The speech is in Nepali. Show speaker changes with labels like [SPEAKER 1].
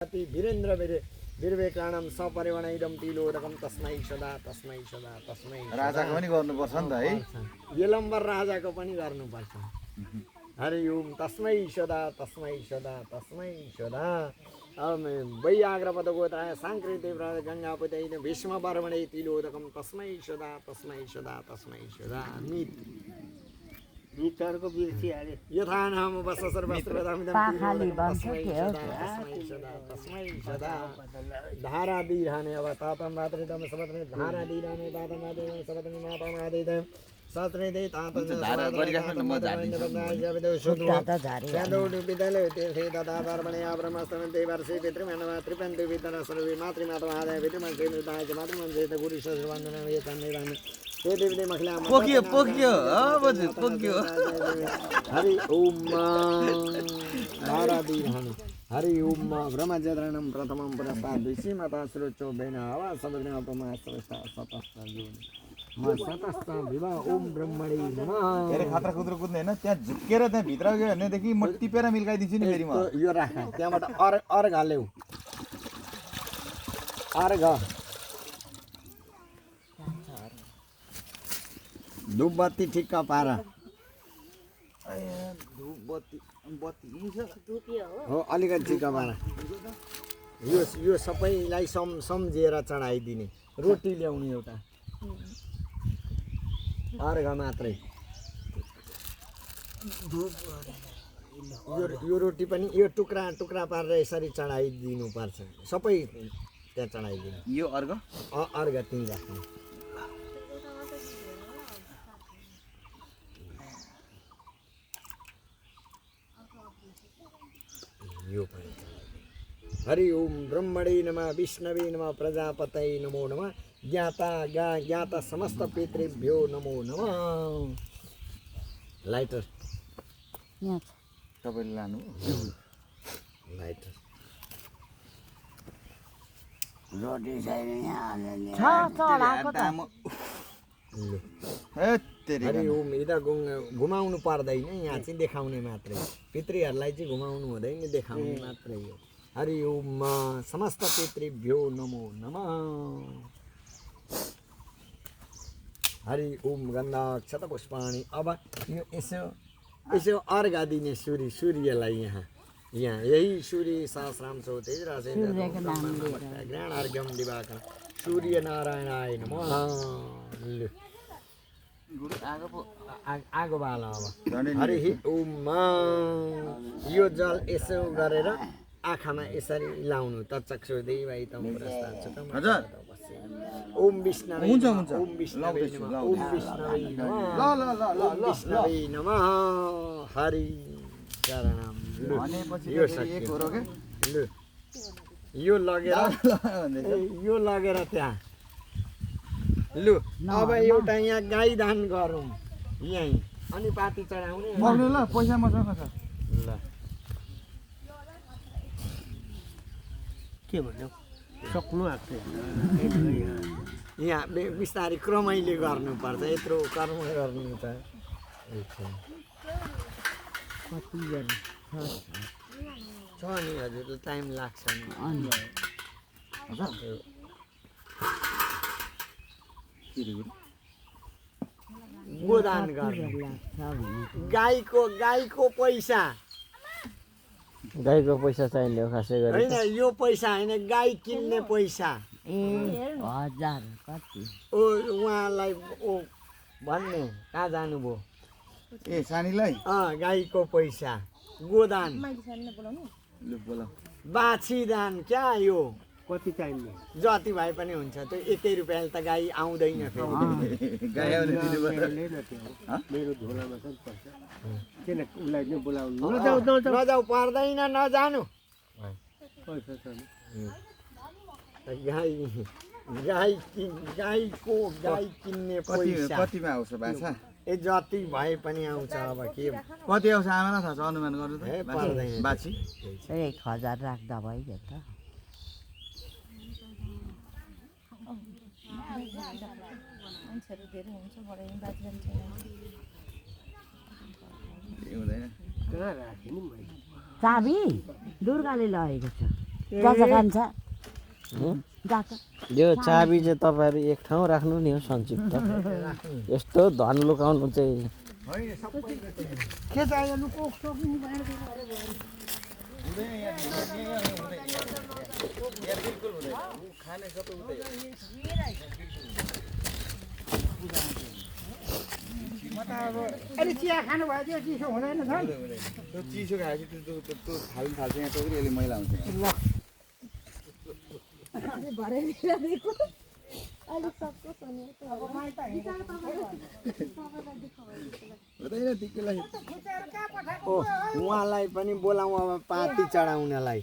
[SPEAKER 1] वीरेन्द्र वीरवेकाणम सपरिवणैदम तिलोदकम तस्मै सदा तस्मै सदा तस्मै
[SPEAKER 2] राजाको पनि गर्नुपर्छ नि त है
[SPEAKER 1] यलम्बर राजाको पनि गर्नुपर्छ हरि ओम तस्मै सदा तस्मै सदा तस्मै सदा वैयाग्रपद गोत्राय सांकृति गंगापतै भीष्म पर्वणे तिलोदकम तस्मै सदा तस्मै सदा तस्मै सदा मित
[SPEAKER 3] मित्रको बिर्सी हाले
[SPEAKER 1] यथा नाम वस सर्वस्त्रदामिदं तस्मै सदा तस्मै सदा तस्मै सदा धारा दीर्घाने अब तातम मातृतम सबतने धारा दीर्घाने तातम मातृतम सबतने माता मातृतम शास्त्रे दे तातम
[SPEAKER 2] धारा गरिराख्नु न म झार्दिन्छु
[SPEAKER 1] स्यान्दोडु विद्यालय तीर्थे तथा पर्वणे ब्रह्मस्तमन्ते वर्षे पितृमन्व त्रिपन्ते विद्यालय सर्वे मातृमाता आदाय पितृमन्ते निताय मातृमन्ते गुरु सजवन्दन येतन्ने देवी महिला
[SPEAKER 2] पोकियो पोकियो
[SPEAKER 1] हरि ओम धारा दीर्घाने हरि ओम ब्रह्मचरणं प्रथमं पुरस्तात् विषीमता श्रोचो बेनावा सबग्न अपमा श्रेष्ठ सतस्थ योनि म सतस्थ विवाह ओम ब्रह्मणे नमः
[SPEAKER 2] धेरै खतरा खुद्रो कुद्ने हैन त्यहाँ झुकेर त्यहाँ भित्र गयो भने देखि म टिपेर मिल्काइदिन्छु नि फेरि म
[SPEAKER 1] यो राख त्यहाँबाट अर्घ ल्याऊ अर्घ धूपबत्ती ठिक्क पार हो अलिकति ठिक्क पार यो सबैलाई सम्झेर चढाइदिने रोटी ल्याउने एउटा अर्घ मात्रै यो रोटी पनि यो टुक्रा टुक्रा पारेर यसरी चढाइदिनु पर्छ सबै त्यहाँ चढाइदिनु
[SPEAKER 2] यो अर्घ
[SPEAKER 1] अर्घ त्यहीँ राख्नु हरि ओम ब्रह्मणे नमः विष्णवे नमः प्रजापतये नमो नमः ज्ञाता समस्त पितृभ्यो नमो नमः लाइटर
[SPEAKER 2] तपाईले लानु
[SPEAKER 1] लाइटर
[SPEAKER 3] रोटी छैन यहाँ
[SPEAKER 1] हरि ओम यता घुमाउनु पर्दैन यहाँ चाहिँ देखाउने मात्रै पितृहरूलाई चाहिँ घुमाउनु हुँदैन देखाउने मात्रै हो हरि ओम समस्त पितृभ्यो नमो नमः हरि ओम गन्धाक्षत पुष्पाणि अब यो यसो अर्घ दिने सूर्यलाई यहाँ यही सूर्य सहस्राम सौ तेज ग्रहण अर्घ्यम दिवाकर सूर्य नारायणाय नमः आगो बाल अब हरि ओम यो जल यसो गरेर आँखामा यसरी लाउनु तचक्षु देवाई तम
[SPEAKER 2] हजुर
[SPEAKER 1] ओम विष्णवे ओम विष्णवे नमः ओम विष्णवे नमः ओम विष्णवे नमः हरि शरणम यो यो लगेर त्यहाँ लु अब एउटा यहाँ गाई दान गरौँ यहीँ अनि पाती चढाउने
[SPEAKER 2] ल पैसा मसँग छ
[SPEAKER 1] ल
[SPEAKER 3] के भन्नु सक्नु आएको
[SPEAKER 1] यहाँ बिस्तारै क्रमैले गर्नुपर्छ यत्रो कर्म गर्नु त
[SPEAKER 3] कति गर्नु
[SPEAKER 1] छ नि हजुर टाइम लाग्छ नि गोदान गर्नु गाईको पैसा
[SPEAKER 3] गाईको पैसा चाहियो खासै गरी
[SPEAKER 1] होइन यो पैसा होइन गाई किन्ने पैसा
[SPEAKER 3] हजार कति
[SPEAKER 1] ओ उहाँलाई ओ भन्ने कहाँ जानुभयो
[SPEAKER 2] ए सानीलाई
[SPEAKER 1] गाईको पैसा गोदान बाछी दान क्या यो
[SPEAKER 3] कति चाहिने
[SPEAKER 1] जति भए पनि हुन्छ त्यो 1 रुपियाँले त गाई आउँदैन फेरि
[SPEAKER 3] मेरो झोलामा छ पैसा किन उसलाई चाहिँ बोलाउनु
[SPEAKER 1] नजाऊ पर्दैन नजानु
[SPEAKER 3] पैसा छ
[SPEAKER 1] गाई किन्ने पैसा
[SPEAKER 2] कतिमा आउँछ भाषा
[SPEAKER 1] ए जति भए पनि आउँछ अब के
[SPEAKER 2] कति आउँछ आमालाई थाहा छ अनुमान गर्नु त
[SPEAKER 1] पर्दैन
[SPEAKER 2] बाछी
[SPEAKER 3] 1000 राख्दा भइगयो त चाबी दुर्गाले लगेको छ
[SPEAKER 4] गाजा खान्छ गाजा
[SPEAKER 5] यो चाबी चाहिँ तपाईँहरू एक ठाउँ राख्नु नि हो संक्षिप्त यस्तो धन लुकाउनु चाहिँ
[SPEAKER 4] के चाहियो लुको सक्नु अलि चिया खानु भयो त्यो चिसो हुँदैन झन्
[SPEAKER 2] त्यो चिसो खाएपछि त्यो थाल्नु थाल्छ यहाँ टोकरी यसले मैला हुन्छ हुँदैन दिक्क लाग्यो
[SPEAKER 1] ओ उहाँलाई पनि बोलाउँ अब पाती चढाउनलाई